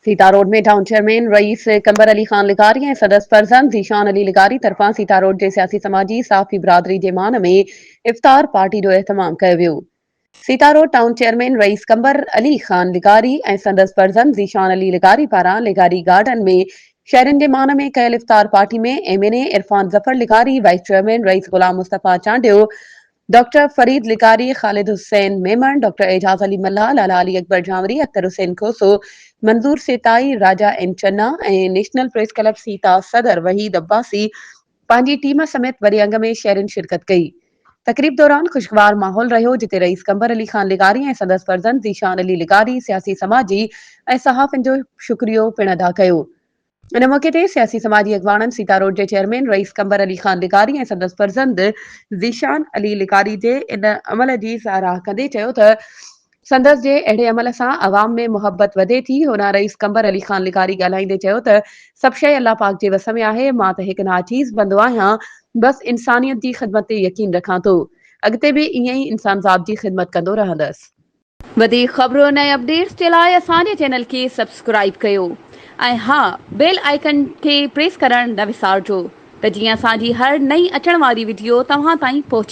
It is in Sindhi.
Sita road ۾ town chairman Rais Qambar Ali Khan لغاري ۽ سندس فرزند ذيشان علي لغاري طرفان سيتا روڊ جي سياسي سماجي صحافي برادري جي مان ۾ افطار پارٽي جو اهتمام ڪيو ويو. Sita road town chairman Rais Qambar Ali Khan لغاري ۽ سندس فرزند ذيشان علي لغاري پاران لغاري گارڊن ۾ شهرين جي مان ۾ ڪيل افطار party ۾ M N A Irfan Zafar لغاري، وائيس چيئرمين رئيس غلام مصطفيٰ چانڊيو، ڊاڪٽر فريد لغاري، خالد حسين ميمڻ، ڊاڪٽر اعجاز علي ملاح، لالا علي اڪبر جانوري، اختر حسين کوسو، منظور Sitai, Raja N Channa ۽ national press club Sita صدر وحيد عباسي پنهنجي ٽيم سميت وڏي انگ ۾ شهرين شرڪت ڪئي. تقريب دوران خوشگوار ماحول رهيو جتي رئيس قمبر علي خان لغاري ۽ سندس فرزند ذيشان علي لغاري سياسي سماجي ۽ صحافين جو شڪريو پڻ ادا ڪيو. ان موقعي تي سياسي سماجي اڳواڻن سيتا روڊ جي چيئرمين رئيس قمبر علي خان لغاري ۽ سندس فرزند ذيشان علي لغاري جي ان عمل جي ساراهه ڪندي چيو ته سندس جي اهڙي عمل سان عوام ۾ محبت وڌي ٿي. هوڏانهن رئيس قمبر علي خان لغاري ڳالهائيندي چيو ته سڀ شيء الله پاڪ جي وس ۾ آهي، مان ته هڪ ناچيز بندو آهيان، بس انسانيت جي خدمت تي يقين رکان ٿو، اڳتي به ائين ئي انسانذات جي خدمت ڪندو رهندس. وڌيڪ خبرن ۽ اپڊيٽس جي لاء اسان جي چينل کي سبسڪرائيب ڪيو ۽ ها بيل آئيڪن کي پريس ڪرڻ نه وسارجو ته جيئن اسان جي هر نئين اچڻ واري وڊيو توهان تائين پهچي.